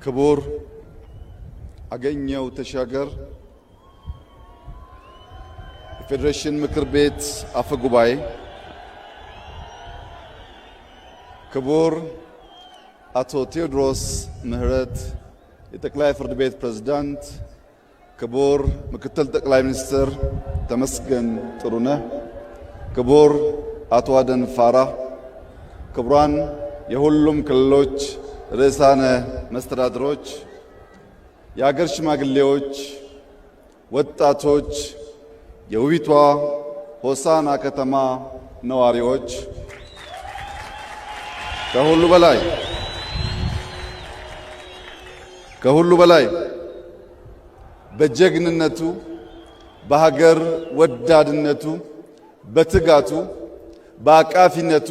ክቡር አገኘሁ ተሻገር የፌዴሬሽን ምክር ቤት አፈ ጉባኤ፣ ክቡር አቶ ቴዎድሮስ ምህረት የጠቅላይ ፍርድ ቤት ፕሬዝዳንት፣ ክቡር ምክትል ጠቅላይ ሚኒስትር ተመስገን ጥሩነህ፣ ክቡር አቶ አደን ፋራህ፣ ክቡራን የሁሉም ክልሎች ርዕሳነ መስተዳድሮች፣ የአገር ሽማግሌዎች፣ ወጣቶች፣ የውቢቷ ሆሳና ከተማ ነዋሪዎች፣ ከሁሉ በላይ ከሁሉ በላይ በጀግንነቱ፣ በሀገር ወዳድነቱ፣ በትጋቱ፣ በአቃፊነቱ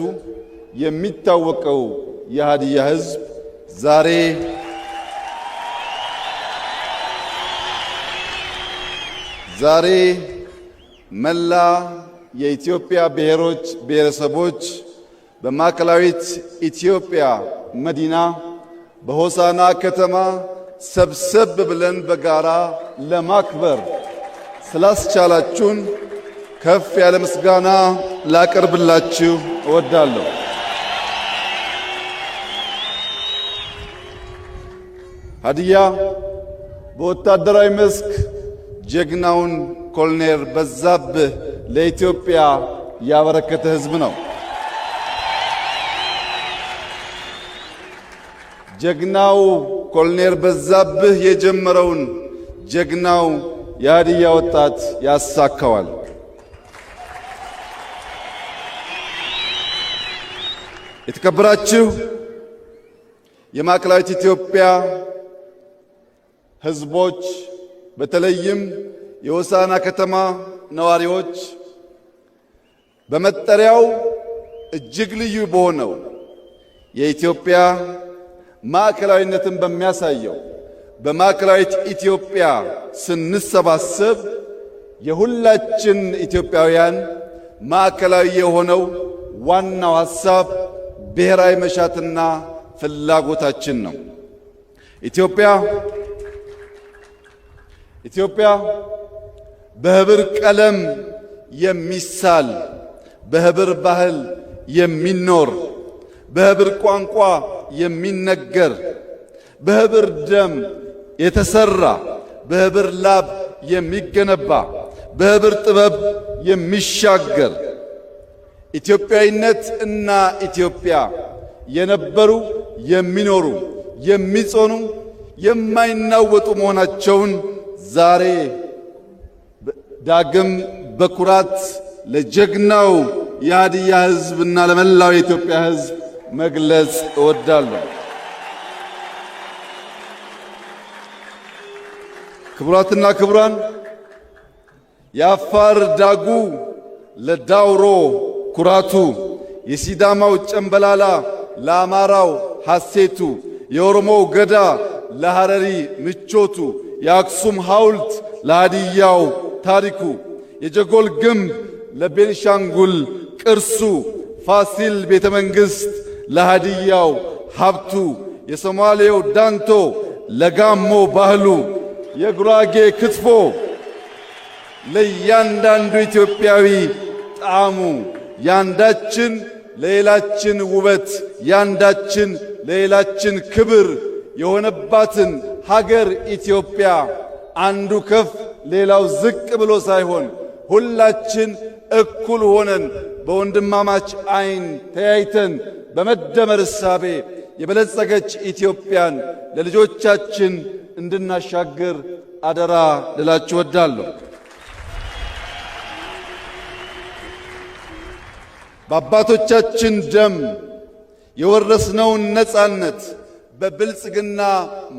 የሚታወቀው የሀዲያ ሕዝብ ዛሬ ዛሬ መላ የኢትዮጵያ ብሔሮች ብሔረሰቦች በማዕከላዊት ኢትዮጵያ መዲና በሆሳና ከተማ ሰብሰብ ብለን በጋራ ለማክበር ስላስቻላችሁን ከፍ ያለ ምስጋና ላቀርብላችሁ እወዳለሁ። ሀዲያ በወታደራዊ መስክ ጀግናውን ኮሎኔል በዛብህ ለኢትዮጵያ ያበረከተ ሕዝብ ነው። ጀግናው ኮሎኔል በዛብህ የጀመረውን ጀግናው የሀዲያ ወጣት ያሳካዋል። የተከበራችሁ የማዕከላዊት ኢትዮጵያ ሕዝቦች፣ በተለይም የሆሳዕና ከተማ ነዋሪዎች፣ በመጠሪያው እጅግ ልዩ በሆነው የኢትዮጵያ ማዕከላዊነትን በሚያሳየው በማዕከላዊት ኢትዮጵያ ስንሰባሰብ የሁላችን ኢትዮጵያውያን ማዕከላዊ የሆነው ዋናው ሐሳብ ብሔራዊ መሻትና ፍላጎታችን ነው። ኢትዮጵያ ኢትዮጵያ በህብር ቀለም የሚሳል፣ በህብር ባህል የሚኖር፣ በህብር ቋንቋ የሚነገር፣ በህብር ደም የተሰራ፣ በህብር ላብ የሚገነባ፣ በህብር ጥበብ የሚሻገር ኢትዮጵያዊነት እና ኢትዮጵያ የነበሩ፣ የሚኖሩ፣ የሚጾኑ፣ የማይናወጡ መሆናቸውን ዛሬ ዳግም በኩራት ለጀግናው የሀዲያ ሕዝብ እና ለመላው የኢትዮጵያ ሕዝብ መግለጽ እወዳለሁ። ክቡራትና ክቡራን፣ የአፋር ዳጉ ለዳውሮ ኩራቱ፣ የሲዳማው ጨምበላላ ለአማራው ሐሴቱ፣ የኦሮሞው ገዳ ለሐረሪ ምቾቱ፣ የአክሱም ሐውልት ለሀዲያው ታሪኩ፣ የጀጎል ግንብ ለቤንሻንጉል ቅርሱ፣ ፋሲል ቤተ መንግሥት ለሀዲያው ሀብቱ፣ የሶማሌው ዳንቶ ለጋሞ ባህሉ፣ የጉራጌ ክትፎ ለእያንዳንዱ ኢትዮጵያዊ ጣዕሙ፣ ያንዳችን ለሌላችን ውበት፣ ያንዳችን ለሌላችን ክብር የሆነባትን ሀገር ኢትዮጵያ አንዱ ከፍ ሌላው ዝቅ ብሎ ሳይሆን ሁላችን እኩል ሆነን በወንድማማች ዓይን ተያይተን በመደመር እሳቤ የበለጸገች ኢትዮጵያን ለልጆቻችን እንድናሻግር አደራ ልላችሁ እወዳለሁ። በአባቶቻችን ደም የወረስነውን ነጻነት በብልጽግና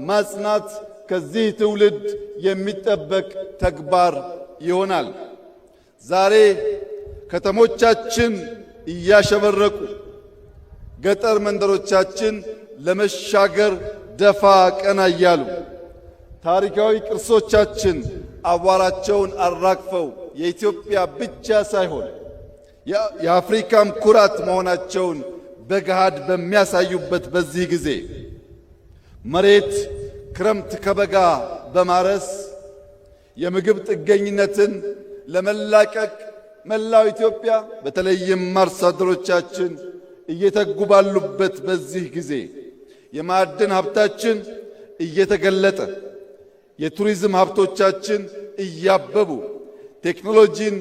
ማጽናት ከዚህ ትውልድ የሚጠበቅ ተግባር ይሆናል። ዛሬ ከተሞቻችን እያሸበረቁ፣ ገጠር መንደሮቻችን ለመሻገር ደፋ ቀና እያሉ፣ ታሪካዊ ቅርሶቻችን አቧራቸውን አራግፈው የኢትዮጵያ ብቻ ሳይሆን የአፍሪካም ኩራት መሆናቸውን በገሃድ በሚያሳዩበት በዚህ ጊዜ መሬት ክረምት ከበጋ በማረስ የምግብ ጥገኝነትን ለመላቀቅ መላው ኢትዮጵያ በተለይም አርሶ አደሮቻችን እየተጉ ባሉበት በዚህ ጊዜ የማዕድን ሀብታችን እየተገለጠ፣ የቱሪዝም ሀብቶቻችን እያበቡ፣ ቴክኖሎጂን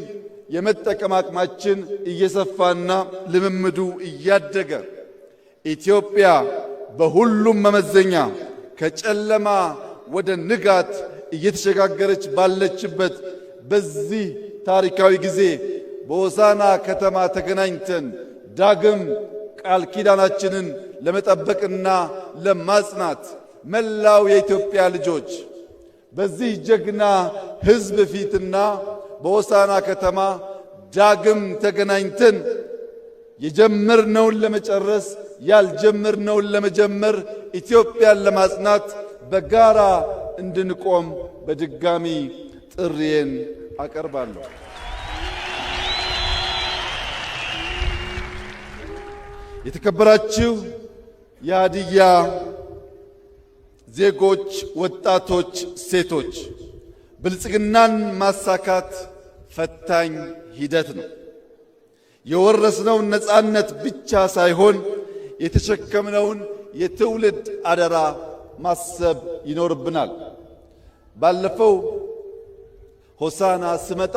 የመጠቀም አቅማችን እየሰፋና ልምምዱ እያደገ፣ ኢትዮጵያ በሁሉም መመዘኛ ከጨለማ ወደ ንጋት እየተሸጋገረች ባለችበት በዚህ ታሪካዊ ጊዜ በሆሳዕና ከተማ ተገናኝተን ዳግም ቃል ኪዳናችንን ለመጠበቅና ለማጽናት መላው የኢትዮጵያ ልጆች በዚህ ጀግና ሕዝብ ፊትና በሆሳዕና ከተማ ዳግም ተገናኝተን የጀመርነውን ለመጨረስ፣ ያልጀመርነውን ለመጀመር፣ ኢትዮጵያን ለማጽናት በጋራ እንድንቆም በድጋሚ ጥሪዬን አቀርባለሁ። የተከበራችሁ የሀዲያ ዜጎች፣ ወጣቶች፣ ሴቶች፣ ብልጽግናን ማሳካት ፈታኝ ሂደት ነው። የወረስነውን ነጻነት ብቻ ሳይሆን የተሸከምነውን የትውልድ አደራ ማሰብ ይኖርብናል። ባለፈው ሆሳዕና ስመጣ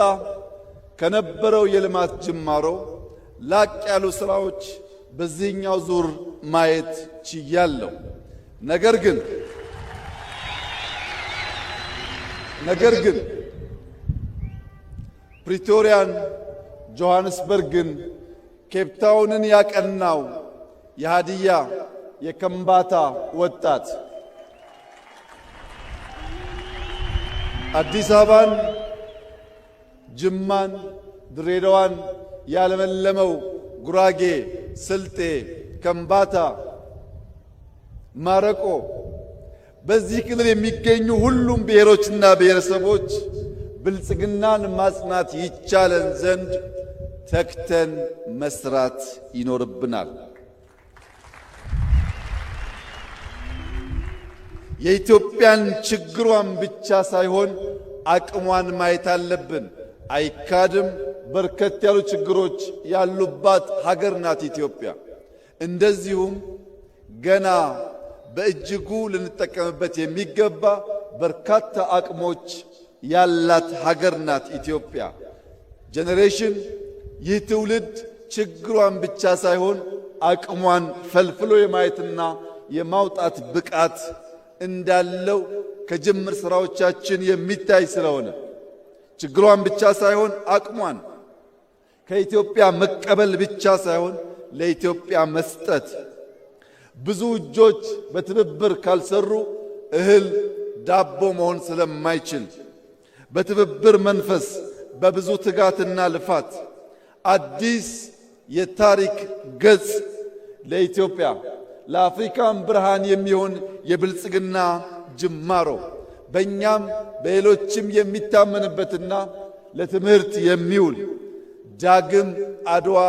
ከነበረው የልማት ጅማሮ ላቅ ያሉ ስራዎች በዚህኛው ዙር ማየት ችያለሁ። ነገር ግን ፕሪቶሪያን፣ ጆሐንስበርግን፣ ኬፕታውንን ያቀናው የሃዲያ የከምባታ ወጣት፣ አዲስ አበባን፣ ጅማን፣ ድሬዳዋን ያለመለመው ጉራጌ፣ ስልጤ፣ ከምባታ፣ ማረቆ፣ በዚህ ክልል የሚገኙ ሁሉም ብሔሮችና ብሔረሰቦች ብልጽግናን ማጽናት ይቻለን ዘንድ ተግተን መስራት ይኖርብናል። የኢትዮጵያን ችግሯን ብቻ ሳይሆን አቅሟን ማየት አለብን። አይካድም፣ በርከት ያሉ ችግሮች ያሉባት ሀገር ናት ኢትዮጵያ። እንደዚሁም ገና በእጅጉ ልንጠቀምበት የሚገባ በርካታ አቅሞች ያላት ሀገር ናት ኢትዮጵያ። Generation ይህ ትውልድ ችግሯን ብቻ ሳይሆን አቅሟን ፈልፍሎ የማየትና የማውጣት ብቃት እንዳለው ከጅምር ስራዎቻችን የሚታይ ስለሆነ፣ ችግሯን ብቻ ሳይሆን አቅሟን ከኢትዮጵያ መቀበል ብቻ ሳይሆን ለኢትዮጵያ መስጠት፣ ብዙ እጆች በትብብር ካልሰሩ እህል ዳቦ መሆን ስለማይችል፣ በትብብር መንፈስ በብዙ ትጋትና ልፋት አዲስ የታሪክ ገጽ ለኢትዮጵያ ለአፍሪካም ብርሃን የሚሆን የብልጽግና ጅማሮ በእኛም በሌሎችም የሚታመንበትና ለትምህርት የሚውል ዳግም አድዋ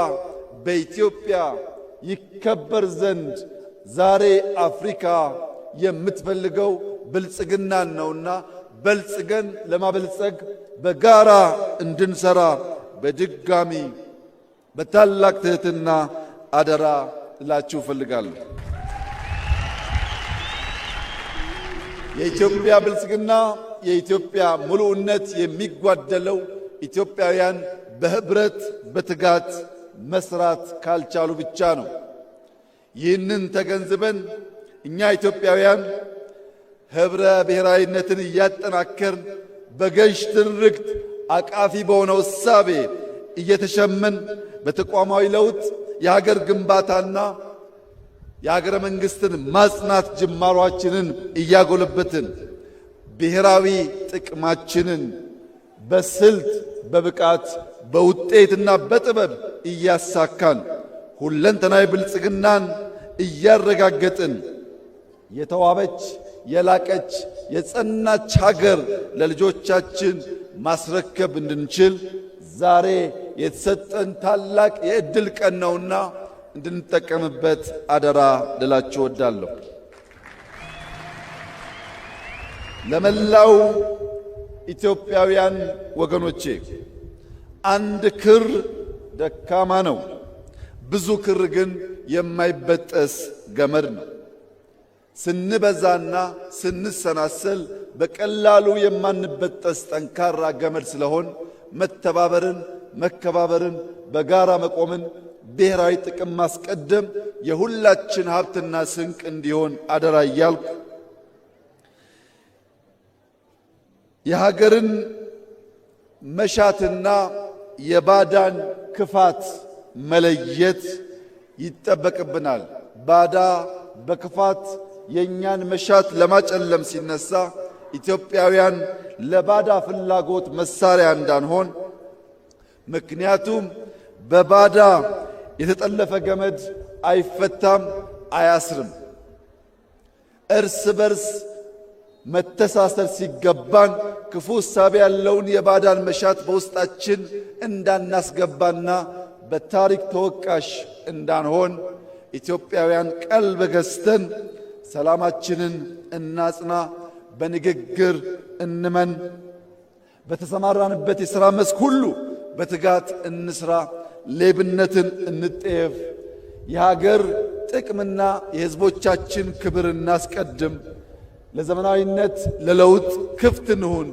በኢትዮጵያ ይከበር ዘንድ ዛሬ አፍሪካ የምትፈልገው ብልጽግናን ነውና በልጽገን ለማበልጸግ በጋራ እንድንሰራ በድጋሚ በታላቅ ትህትና አደራ ልላችሁ እፈልጋለሁ። የኢትዮጵያ ብልጽግና፣ የኢትዮጵያ ሙሉእነት የሚጓደለው ኢትዮጵያውያን በህብረት በትጋት መስራት ካልቻሉ ብቻ ነው። ይህንን ተገንዝበን እኛ ኢትዮጵያውያን ህብረ ብሔራዊነትን እያጠናከርን፣ በገዥ ትርክት አቃፊ በሆነው እሳቤ እየተሸመን፣ በተቋማዊ ለውጥ የሀገር ግንባታና የሀገረ መንግስትን ማጽናት ጅማሯችንን እያጎለበትን፣ ብሔራዊ ጥቅማችንን በስልት፣ በብቃት፣ በውጤትና በጥበብ እያሳካን፣ ሁለንተናዊ ብልጽግናን እያረጋገጥን የተዋበች፣ የላቀች፣ የጸናች ሀገር ለልጆቻችን ማስረከብ እንድንችል ዛሬ የተሰጠን ታላቅ የዕድል ቀን ነውና እንድንጠቀምበት አደራ ልላችሁ እወዳለሁ። ለመላው ኢትዮጵያውያን ወገኖቼ አንድ ክር ደካማ ነው፣ ብዙ ክር ግን የማይበጠስ ገመድ ነው። ስንበዛና ስንሰናሰል በቀላሉ የማንበጠስ ጠንካራ ገመድ ስለሆን መተባበርን፣ መከባበርን፣ በጋራ መቆምን፣ ብሔራዊ ጥቅም ማስቀደም የሁላችን ሀብትና ስንቅ እንዲሆን አደራ እያልኩ የሀገርን መሻትና የባዳን ክፋት መለየት ይጠበቅብናል። ባዳ በክፋት የእኛን መሻት ለማጨለም ሲነሳ ኢትዮጵያውያን ለባዳ ፍላጎት መሳሪያ እንዳንሆን፣ ምክንያቱም በባዳ የተጠለፈ ገመድ አይፈታም፣ አያስርም። እርስ በርስ መተሳሰር ሲገባን ክፉ እሳቤ ያለውን የባዳን መሻት በውስጣችን እንዳናስገባና በታሪክ ተወቃሽ እንዳንሆን ኢትዮጵያውያን ቀልብ ገዝተን ሰላማችንን እናጽና፣ በንግግር እንመን፣ በተሰማራንበት የሥራ መስክ ሁሉ በትጋት እንስራ፣ ሌብነትን እንጠየፍ፣ የሀገር ጥቅምና የሕዝቦቻችን ክብር እናስቀድም፣ ለዘመናዊነት ለለውጥ ክፍት እንሁን፣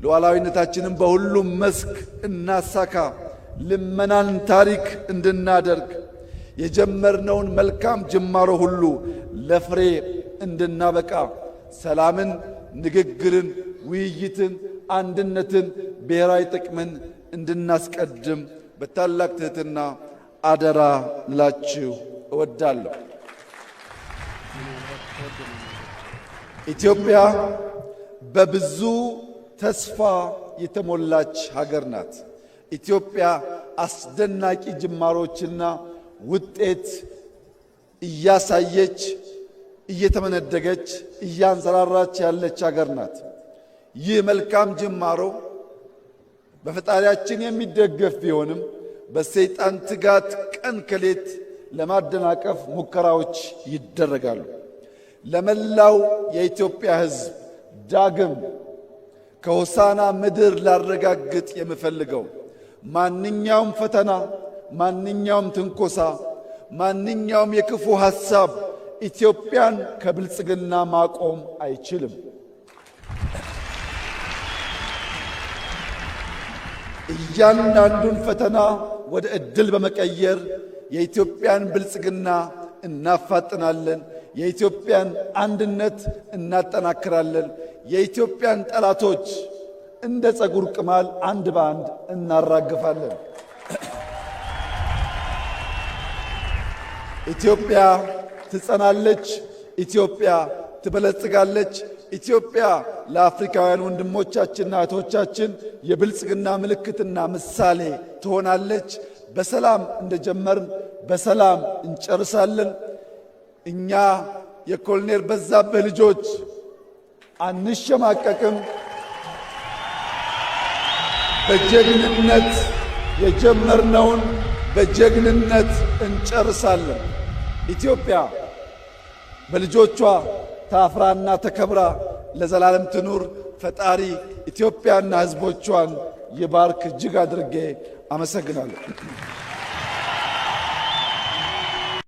ሉዓላዊነታችንን በሁሉም መስክ እናሳካ፣ ልመናን ታሪክ እንድናደርግ የጀመርነውን መልካም ጅማሮ ሁሉ ለፍሬ እንድናበቃ ሰላምን፣ ንግግርን፣ ውይይትን፣ አንድነትን፣ ብሔራዊ ጥቅምን እንድናስቀድም በታላቅ ትሕትና አደራ ላችሁ እወዳለሁ። ኢትዮጵያ በብዙ ተስፋ የተሞላች ሀገር ናት። ኢትዮጵያ አስደናቂ ጅማሮችና ውጤት እያሳየች እየተመነደገች እያንሰራራች ያለች ሀገር ናት። ይህ መልካም ጅማሮ በፈጣሪያችን የሚደገፍ ቢሆንም በሰይጣን ትጋት ቀን ከሌት ለማደናቀፍ ሙከራዎች ይደረጋሉ። ለመላው የኢትዮጵያ ሕዝብ ዳግም ከሆሳና ምድር ላረጋግጥ የምፈልገው ማንኛውም ፈተና፣ ማንኛውም ትንኮሳ፣ ማንኛውም የክፉ ሐሳብ ኢትዮጵያን ከብልጽግና ማቆም አይችልም። እያንዳንዱን ፈተና ወደ ዕድል በመቀየር የኢትዮጵያን ብልጽግና እናፋጥናለን። የኢትዮጵያን አንድነት እናጠናክራለን። የኢትዮጵያን ጠላቶች እንደ ፀጉር ቅማል አንድ በአንድ እናራግፋለን። ኢትዮጵያ ትጸናለች። ኢትዮጵያ ትበለጽጋለች። ኢትዮጵያ ለአፍሪካውያን ወንድሞቻችንና እህቶቻችን የብልጽግና ምልክትና ምሳሌ ትሆናለች። በሰላም እንደጀመርን በሰላም እንጨርሳለን። እኛ የኮሎኔል በዛብህ ልጆች አንሸማቀቅም። በጀግንነት የጀመርነውን በጀግንነት እንጨርሳለን። ኢትዮጵያ በልጆቿ ታፍራና ተከብራ ለዘላለም ትኑር። ፈጣሪ ኢትዮጵያና ሕዝቦቿን ይባርክ። እጅግ አድርጌ አመሰግናለሁ።